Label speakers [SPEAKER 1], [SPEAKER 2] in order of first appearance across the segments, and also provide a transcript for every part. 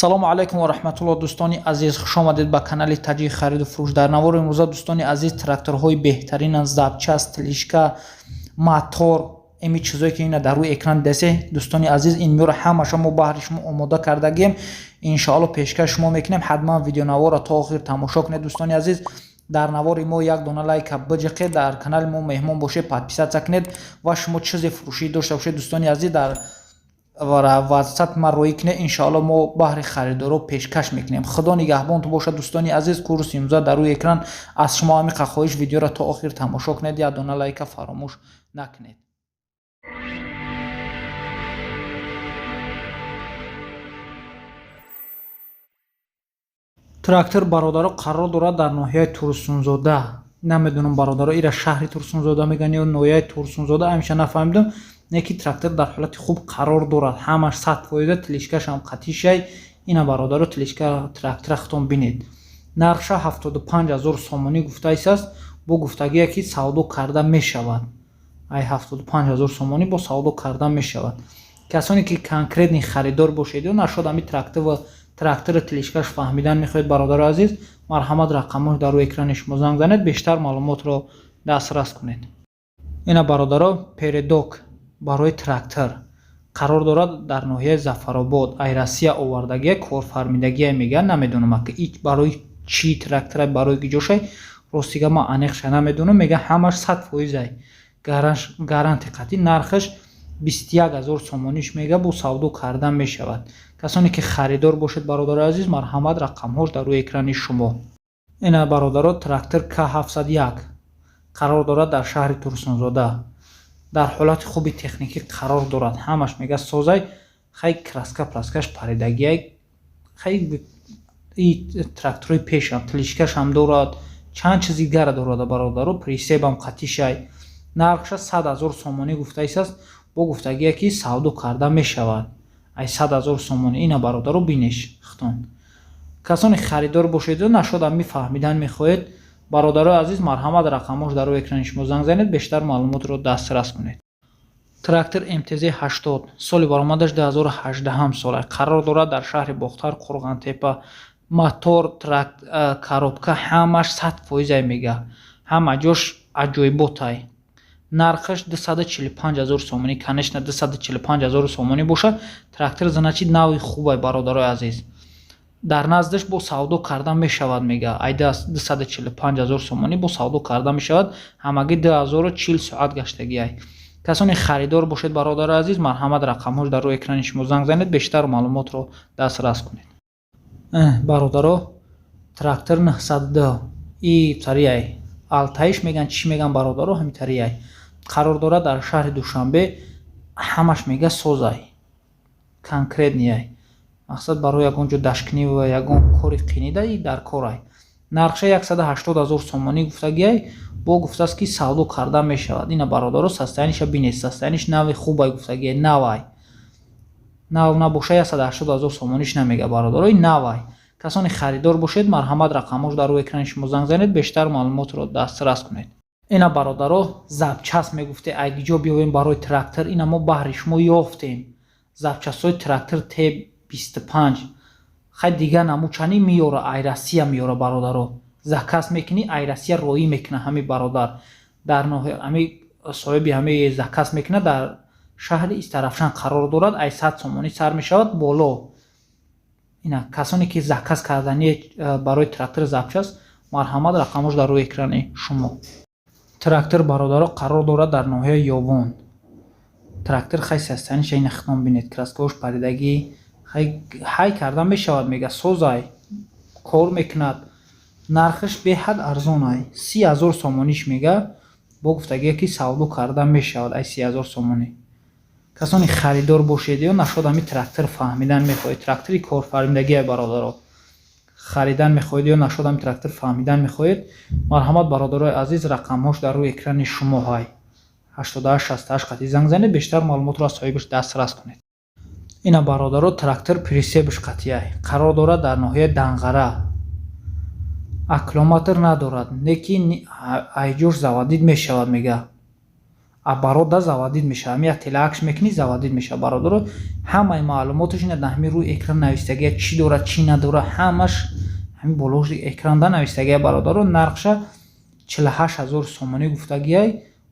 [SPEAKER 1] Салому алайкум ва раҳматуллоҳ, дӯстони азиз, хушомадед ба канали Таҷик хариду фурӯш. Дар навори имрӯза, дӯстони азиз, тракторҳои беҳтаринанд, запчасть, тележка, мотор, ими чизое ки ина дар рӯи экран дидасе, дӯстони азиз, ин миёро ҳамаша мо баҳри шумо омода кардагием, иншоалло пешкаш шумо мекунем. Ҳатман видеонаворро то охир тамошо кунед, дӯстони азиз. Дар навори мо як дона лайка биҷиқед, дар канали мо меҳмон бошед, подписаться кунед ва шумо чизе фурӯшӣ дошта бошед, дӯстони азиз, дар WhatsApp ма роӣ кунед, иншоалло мо баҳри харидоро пешкаш мекунем. Худо нигаҳбонтон бошад, дӯстони азиз. Курси имрӯза дар рӯи экран. Аз шумо ҳамиқа хоҳиш: видеоро то охир тамошо кунед, як дона лайка фаромӯш накунед. Трактор, бародаро, қарор дорад дар ноҳияи Турсунзода. Намедонам, бародаро, ира шаҳри Турсунзода мегӯянд ё ноҳияи Турсунзода, ҳамеша нафаҳмидам. Не ки трактор дар ҳолати хуб қарор дорад, ҳамаш 100%, тележкашам қатишай. Ина, бародаро, тележка трактора худтон бинед. Нархша 75 000 сомонӣ гуфтаистааст, бо гуфтагие ки савдо карда мешавад. Ай 75 000 сомонӣ бо савдо карда мешавад. Касоне ки конкретный харидор бошед ё нашод ҳами трактори тележкаш фаҳмидан мехоҳед, бародари азиз, марҳамат, рақамҳош дар рӯи экрани шумо, занг занед, бештар маълумотро дастрас кунед. Ина, бародаро, передок барои трактор қарор дорад дар ноҳияи Зафаробод. Ай Россия овардагия, корфармидагия мегӯянд. Намедонам, ки и барои чӣ трактора, барои киҷошай, ростига ман аниқша намедонам. Мегӯянд, ҳамаш 100%-ай, гарантия қатъӣ. Нархаш 21 000 сомониш мега, бо савдо карда мешавад. Касоне ки харидор бошед, бародари азиз, марҳамат, рақамҳош дар рӯи экрани шумо. Ина, бародаро, трактор К701 қарор дорад дар шаҳри Турсунзода, дар ҳолати хуби техникӣ қарор дорад, ҳамаш мега созай. Хай, краска праскаш паридагиай, хай, и тракторои пешам тележкашам дорад, чанд чизи дигара дорад, бародаро, прицепам қатишай. Нархша 100 000 сомонӣ гуфтаистааст, бо гуфтагие ки савдо карда мешавад. Ай 100 000 сомонӣ. Ина, бародаро, бинеш худтон. Касоне харидор бошеду нашодам мефаҳмидан мехоҳед, бародарои азиз, марҳамат, рақамҳош дар рӯи экрани шумо, занг занед, бештар маълумотро дастрас кунед. Трактор МТЗ 80, соли баромадаш 2018 сола, қарор дорад дар шаҳри Бохтар, Қурғантепа. Мотор, коробка ҳамаш 100%-ай, мега, ҳама ҷош аҷоиботай. Нархаш 245 000 сомонӣ. Конечно, 245 000 сомонӣ бошад трактор, значит, нави хубай, бародарои азиз. Дар наздаш бо савдо карда мешавад, мега. Айда 245 000 сомонӣ бо савдо карда мешавад. Ҳамагӣ 2040 соат гаштагиай. Касоне харидор бошед, бародари азиз, марҳамат, рақамҳош дар рӯи экрани шумо, занг занед, бештар маълумотро дастрас кунед. Бародаро, трактор 902, и тариай Алтаиш меган, чӣ меган, бародаро, ҳами тариай, қарор дорад дар шаҳри Душанбе. Ҳамаш мега созай, конкретныйай, мақсад барои ягон ҷо дашткунӣ ва ягон кори қинида и дар корай. Нархша 180 000 сомонӣ гуфтагиай, бо гуфтааст ки савдо карда мешавад. Ина, бародаро, состояниеша бинед, состояниеш нави хубай гуфтагиай. Навай, нав набоша 180 000 сомониш намега, бародаро, ин навай. Касоне харидор бошед, марҳамат, рақамҳош дар рӯи экрани шумо, занг занед, бештар маълумотро дастрас кунед. Ина, бародаро, запчасть мегуфте, айгиҷо биёвем барои трактор. Ина мо баҳри шумо ёфтем запчастҳои трактор Т25. Хай, дигар намучанӣ меёра, ай Россия меёра, бародаро, заказ мекунӣ, ай Россия роӣ мекуна. Ҳами бародар дар ҳами соҳиби ҳами заказ мекуна, дар шаҳри Истарафшан қарор дорад. Ай 100 сомонӣ сар мешавад боло. Ина, касоне ки заказ кардани барои трактор запчасть, марҳамат, рақамҳош дар рӯи экрани шумо. Трактор, бародаро, қарор дорад дар ноҳияи Ёвон. Трактор, хай, состояниеша ина худтон бинед, краскаҳош паридагӣ, хай, ҳай карда мешавад, мега, созай, кор мекунад. Нархаш беҳад арзонай, 30 000 сомониш мега, бо гуфтагие ки савдо карда мешавад. Ай 30 000 сомонӣ. Касоне харидор бошед ё нашод ҳами трактор фаҳмидан мехоҳед, трактори корфармидагиай, бародаро, харидан мехоҳед ё нашод ҳами трактор фаҳмидан мехоҳед, марҳамат, бародарои азиз, рақамҳош дар рӯи экрани шумо ҳай, 88 68 қатъи занг занед, бештар маълумотро аз соҳибаш дастрас кунед. Ина, бародаро, трактор прицепш қатъиай, қарор дорад дар ноҳияи Данғара. Аккумулятор надорад, лекин айҷош заводить мешавад, мега. Оборот да заводить мешавад. Ҳами як телеакш мекунӣ, заводить мешавад. Бародаро, ҳамаи маълумоташ ина дар ҳамин рӯи экран навистагия, чӣ дорад, чӣ надорад, ҳамаш ҳамин болои экранда навистагия. Бародаро, нархша 48 000 сомонӣ гуфтагиай,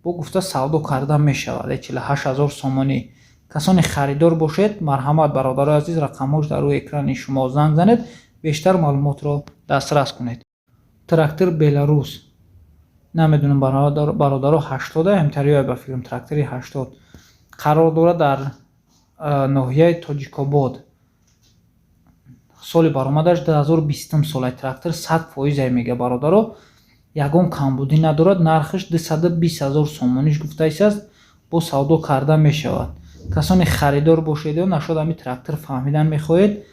[SPEAKER 1] бо гуфта савдо карда мешавад. 48 000 сомонӣ. Касоне харидор бошед, марҳамат, бародарои азиз, рақамҳош дар рӯи экрани шумо, занг занед, бештар маълумотро дастрас кунед. Трактор Беларус, намедонам, бародаро, 80-а ҳамтариёя, ба фикрам, трактори 80 қарор дорад дар ноҳияи Тоҷикобод. Соли баромадаш 2020-ум солай. Трактор 100%-ай, мега, бародаро, ягон камбудӣ надорад. Нархаш 220 000 сомониш гуфтаистааст, бо савдо карда мешавад. Касоне харидор бошед ё нашуд ҳами трактор фаҳмидан мехоҳед,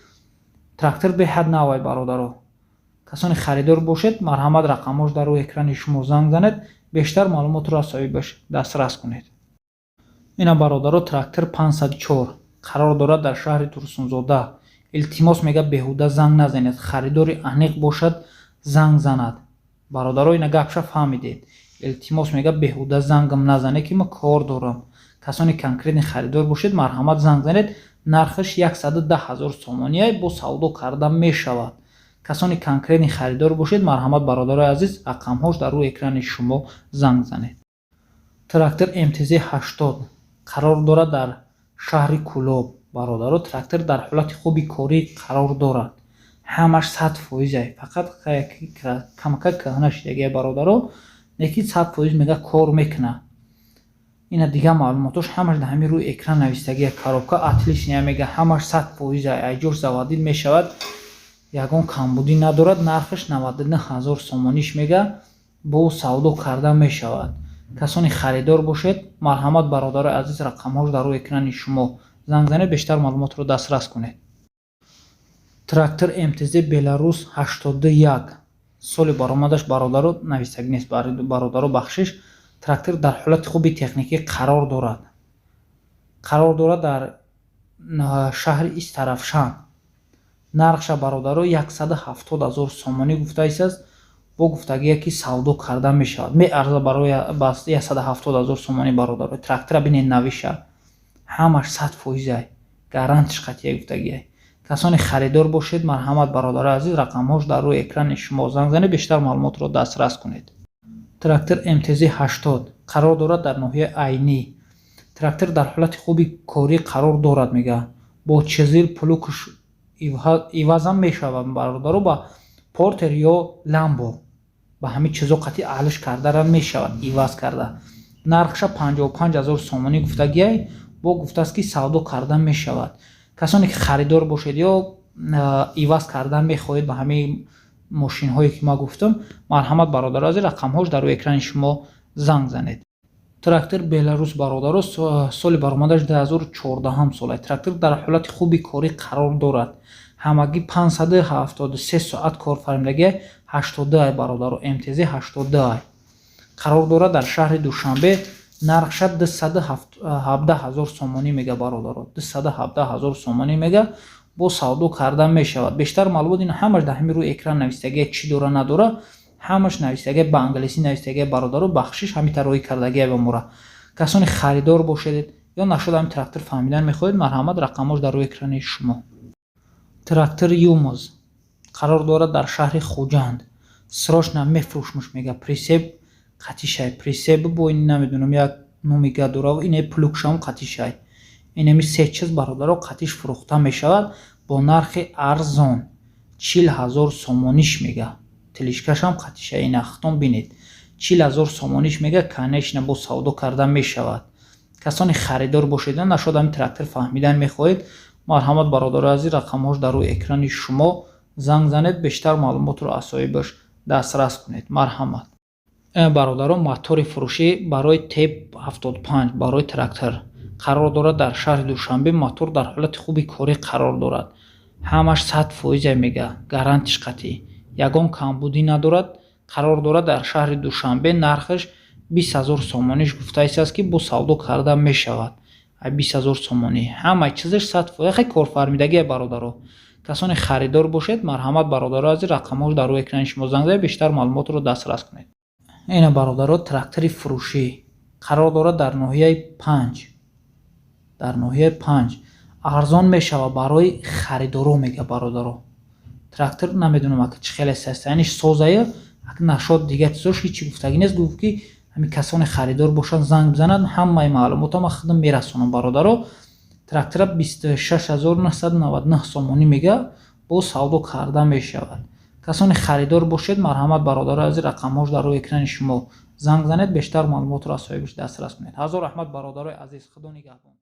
[SPEAKER 1] трактор беҳад навай. Бародаро, касоне харидор бошед, марҳамат, рақамҳош дар рӯи экрани шумо, занг занед, бештар маълумотро аз соҳибаш дастрас кунед. Ина, бародаро, трактор 504 қарор дорад дар шаҳри Турсунзода. Илтимос, мега, беҳуда занг назанед, харидори аниқ бошад, занг занад. Бародаро, ина гапша фаҳмидед. Илтимос, мега, беҳуда зангам назанед, ки ман кор дорам. Касоне конкретный харидор бошед, марҳамат, занг занед. Нархаш 110 000 сомония, бо савдо карда мешавад. Касоне конкретный харидор бошед, марҳамат, бародарои азиз, рақамҳош дар рӯи экрани шумо, занг занед. Трактор МТЗ 80 қарор дорад дар шаҳри Кӯлоб. Бародаро, трактор дар ҳолати хуби корӣ қарор дорад, ҳамаш 100%-ай, фақат камакак кӯҳна шидагия, бародаро, лекин 100% мега кор мекунад. Ина дигар маълумотош ҳамаш дар ҳамин рӯи экран навистагия. Коробка отличная, мега, ҳамаш 100%-ай, айҷош заводить мешавад, ягон камбудӣ надорад. Нархаш 99 000 сомониш мега, бо савдо карда мешавад. Касоне харидор бошед, марҳамат, бародарои азиз, рақамҳош дар рӯи экрани шумо, занг занед, бештар маълумотро дастрас кунед. Трактор МТЗ Беларус 81, соли баромадаш, бародаро, навистагӣ нест, бародаро, бахшиш. Трактор дар ҳолати хуби техникӣ қарор дорад, қарор дорад дар шаҳри Истаравшан. Нархша, бародаро, 170 000 сомонӣ гуфтаистааст, бо гуфтагие ки савдо карда мешавад, меарза барои 170 000 сомонӣ. Бародаро, трактора бинед, навиша, ҳамаш 100%-ай, гарантиш қатъия гуфтагиай. Касоне харидор бошед, марҳамат, бародарои азиз, рақамҳош дар рӯи экрани шумо, занг занед, бештар маълумотро дастрас кунед. Трактор МТЗ 80 қарор дорад дар ноҳияи Айнӣ. Трактор дар ҳолати хуби корӣ қарор дорад, мега, бо чизил плуг ш ивазам мешавад, бародаро, ба Портер ё Ламбо, ба ҳамин чизо қатъи алиш кардара мешавад, иваз карда. Нархша 55 000 сомонӣ гуфтагиай, бо гуфтааст ки савдо карда мешавад. Касоне ки харидор бошед ё иваз кардан мехоҳед ба ҳамин мошинҳое ки ман гуфтам, марҳамат, бародаро азиз, рақамҳош дар рӯи экрани шумо, занг занед. Трактор Беларус, бародаро, соли баромадаш 2014 сола. Трактор дар ҳолати хуби корӣ қарор дорад, ҳамагӣ 573 соат корфармидагиай, 82-ай, бародаро, МТЗ 82-ай, қарор дорад дар шаҳри Душанбе. Нархша 217 000 сомонӣ мега, бародаро, 217 000 сомонӣ мега, бо савдо карда мешавад. Бештар маълумот ин ҳамаш дар ҳамин рӯи экран навистагия, чӣ дора, надора, ҳамаш навистагия, ба англисӣ навистагия. Бародаро, бахшиш, ҳамин тарроҳӣ кардагия ба мора. Касоне харидор бошед ё нашуд ҳамин трактор фаҳмидан мехоҳед, марҳамат, рақамҳош дар рӯи экрани шумо. Трактор ЮМЗ қарор дорад дар шаҳри Хуҷанд. Срочно мефурӯшмуш, мега, прицеп қатишай, прицеп бо ин намедонам як номи гадора, ине плуг шам қатишай, инами се чиз, бародаро, қатиш фурӯхта мешавад бо нархи арзон, 40 000 сомониш мега. Тележка шам қатишай, ина хитон бинед, 40 000 сомониш мега, конечно, бо савдо карда мешавад. Касоне харидор бошед, нашуд ҳамин трактор фаҳмидан мехоҳед, марҳамат, бародарои азиз, рақамҳош дар рӯи экрани шумо, занг занед, бештар маълумотро аз соҳибаш дастрас кунед. Марҳамат, бародарон, мотори фурӯшӣ барои ТЭП 75, барои трактор, қарор дорад дар шаҳри Душанбе. Мотор дар ҳолати хуби корӣ қарор дорад, ҳамаш 100%-а, мега, гарантиш қатъӣ, ягон камбудӣ надорад. Қарор дорад дар шаҳри Душанбе. Нархаш 20 000 сомониш гуфтаистааст, ки бо савдо карда мешавад. 20 000 сомонӣ, ҳамаи чизаш 100%, хе корфармидагие. Бародаро, касоне харидор бошед, марҳамат, бародаро азиз, рақамҳош дар рӯи экрани шумо, занг занед, бештар маълумотро дастрас кунед. Ина, бародаро, трактори фурӯшӣ. Қарор дорад дар ноҳияи Панҷ, дар ноҳияи Панҷ. Арзон мешавад барои харидоро, мега, бародаро. Трактор намедонам, ака, чӣ хеле состояниш созая, ак нашод, дигар чизош ҳичи гуфтагӣ нест. Гуфт, ки ҳамин касоне харидор бошанд, занг бизананд, ҳамаи маълумотро ман худам мерасонам. Бародаро, трактора 26 999 сомонӣ мега, бо савдо карда мешавад. Касоне харидор бошед, марҳамат, бародаро азиз, рақамҳош дар рӯи экрани шумо, занг занед, бештар маълумотро аз соҳибаш дастрас кунед. Ҳазор раҳмат, бародарои азиз, Худо нигаҳбон.